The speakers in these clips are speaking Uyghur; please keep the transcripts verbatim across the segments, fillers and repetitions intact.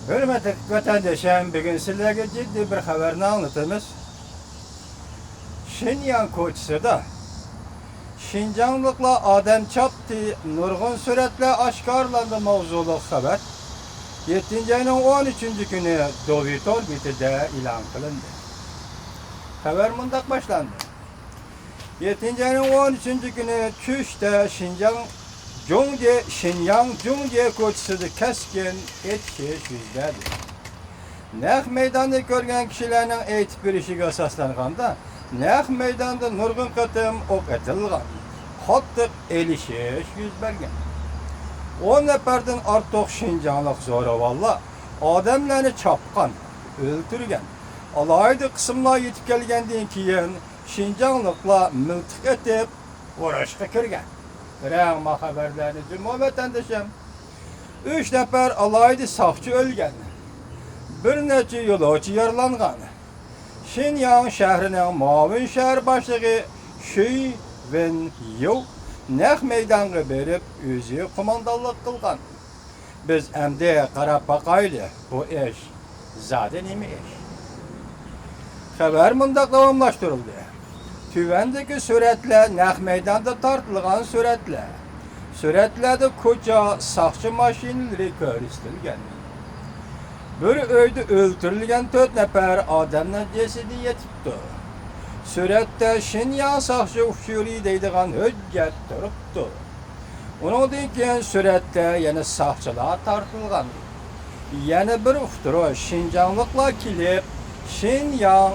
ھۆرمەتلىك ۋەتەندىشىم، بۈگۈن سىلەرگە جىددىي بىر خەۋەرنى ئاڭلىتىمىز. شىنياڭ كوچىسىدا شىنجاڭلىقلار ئادەم چاپتى، نۇرغۇن سۈرەتلەر ئاشكارىلاندى ماۋزۇلۇق خەۋەر يەتتىنچى ئاينىڭ ئون ئۈچىنچى كۈنى دوۋىتور بېتىدە ئېلان قىلىندى. خەۋەر مۇنداق باشلاندى. يەتتىنچى ئاينىڭ ئون ئۈچىنچى كۈنى چۈشتە شىنجاڭ جۇڭجې، شىنياڭ جۇڭجې كوچىسىدا كەسكىن ئېتىشىش يۈز بەردى. نەق مەيداندا كۆرگەن كىشىلەرنىڭ ئېيتىپ بېرىشىگە ئاساسلانغاندا، نەق مەيداندا نۇرغۇن قېتىم ئوق ئېتىلغان، قاتتىق ئېلىشىش يۈز بەرگەن. ئون نەپەردىن ئارتۇق شىنجاڭلىق زوراۋانلار ئادەملەرنى چاپقان، ئۆلتۈرگەن. ئالاھىدە قىسىملار يېتىپ كەلگەندىن كېيىن، شىنجاڭلىقلار مىلتىق ئېتىپ، ئۇرۇشقا كىرگەن. بىرەڭ ما خەۋەرلەرنى جۇمۇ ۋەتەندىشىم. ئۈچ نەپەر ئالاھىدە ساقچى ئۆلگەن. بىر نەچچە يولۇچى يارىلانغان. شىنياڭ شەھىرىنىڭ مۇئاۋىن شەھەر باشلىقى شۈي ۋېن يۇ نەق مەيدانغا بېرىپ، ئۆزى قوماندانلىق قىلغان. بىز ئەمدى قاراپ باقايلى، بۇ ئىش زادى نېمە ئىش؟ خەۋەر مۇنداق داۋاملاشتۇرۇلدى. تۆۋەندىكى سۈرەتلەر نەق مەيداندا تارتىلغان سۈرەتلەر. سۈرەتلەردە كوچا، ساقچى ماشىنىلىرى كۆرسىتىلگەن. بىر ئۆيدە ئۆلتۈرۈلگەن تۆت نەپەر ئادەمنىڭ جەسىتى يېتىپتۇ. سۈرەتتە شىنياڭ ساقچى ئۇچۇرى دەيدىغان ھۆججەت تۇرۇپتۇ. ئۇنىڭدىن كېيىن سۈرەتتە يەنە ساقچىلار تارتىلغان. يەنە بىر ئۇقتۇرۇش، شىنجاڭلىقلار كېلىپ، شىنياڭ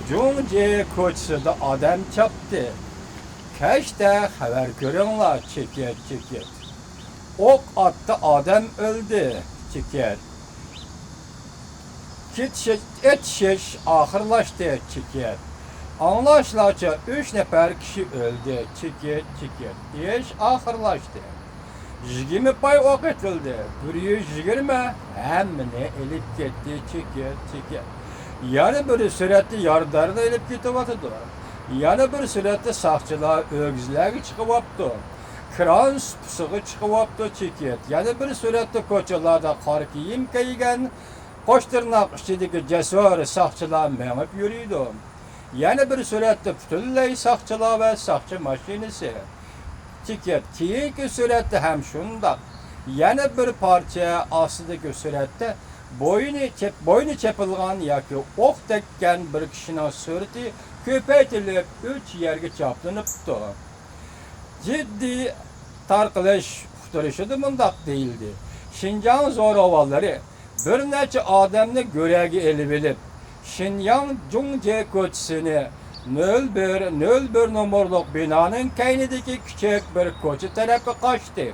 جۇڭجې كوچىسىدا ئادەم چاپتى. كەچتە خەۋەر كۆرۈڭلار، چېكىت، چېكىت. ئوق ئاتتى، ئادەم ئۆلدى، چېكىت. كېتىشىش، ئېتىشىش ئاخىرلاشتى، چېكىت. ئاڭلاشلارچە، ئۈچ نەپەر كىشى ئۆلدى، چېكىت، چېكىت. ئىش ئاخىرلاشتى. يىگىرمە پاي ئوق ئېتىلدى، بىر يۈز يىگىرمە ھەممىنى ئېلىپ كەتتى، چېكىت، چېكىت. يەنە بىرى سۈرەتتە يارىدارنى ئېلىپ كېتىۋاتىدۇ. يەنە بىر سۈرەتتە ساقچىلار ئۆگزىلەرگە چىقىۋاپتۇ. كران سۇپىسىغا چىقىۋاپتۇ، چېكىت. يەنە بىر سۈرەتتە كوچىلاردا قارا كىيىم كىيگەن، قوش تىرناق ئىچىدىكى جەسۇر ساقچىلار مېڭىپ يۈرىدۇ. يەنە بىر سۈرەتتە پۈتۈنلەي ساقچىلار ۋە ساقچى ماشىنىسى. چېكىت. كېيىنكى سۈرەتتە ھەم شۇنداق. يەنە بىر پارچە ئاستىدىكى سۈرەتتە بوينى چېپ-، بوينى چېپىلغان ياكى ئوق تەگكەن بىر كىشىنىڭ سۈرىتى كۆپەيتىلىپ، ئۈچ يەرگە چاپلىنىپتۇ. جىددىي تارقىلىش ئۇقتۇرۇشىدا مۇنداق دېيىلدى: شىنجاڭ زوراۋانلىرى بىر نەچچە ئادەمنى گۆرۈگە ئېلىۋېلىپ، شىنياڭ جۇڭجې كوچىسىنى نۆل بىر، نۆل بىر نومۇرلۇق بىنانىڭ كەينىدىكى كىچىك بىر كوچا تەرەپكە قاچتى.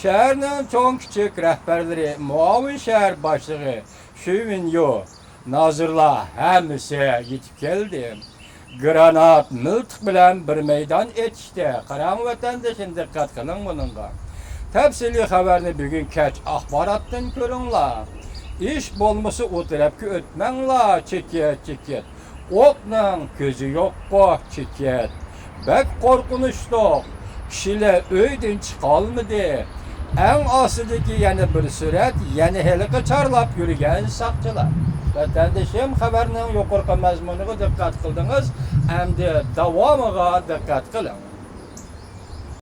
شەھەرنىڭ چوڭ كىچىك رەھبەرلىرى، مۇئاۋىن شەھەر باشلىقى شۈي ۋېن يۇ، نازىرلار ھەممىسى يېتىپ كەلدى. گرانات، مىلتىق بىلەن بىر مەيدان ئېتىشتى. قاراڭ ۋەتەندىشىم، دىققەت قىلىڭ بۇنىڭغا. تەپسىلىي خەۋەرنى بۈگۈن كەچ ئاخباراتتىن كۆرۈڭلار. ئىش بولمىسا ئۇ تەرەپكە ئۆتمەڭلار، چېكىت، چېكىت. ئوقنىڭ كۆزى يوققۇ، چېكىت. بەك قورقۇنچلۇق. كىشىلەر ئۆيدىن چىقالمىدى. ئەڭ ئاستىدىكى يەنە بىر سۈرەت، يەنە ھېلىقى چارلاپ يۈرگەن ساقچىلار. ۋەتەندىشىم، خەۋەرنىڭ يۇقىرىقى مەزمۇنىغا دىققەت قىلدىڭىز، ئەمدى داۋامىغا دىققەت قىلىڭ.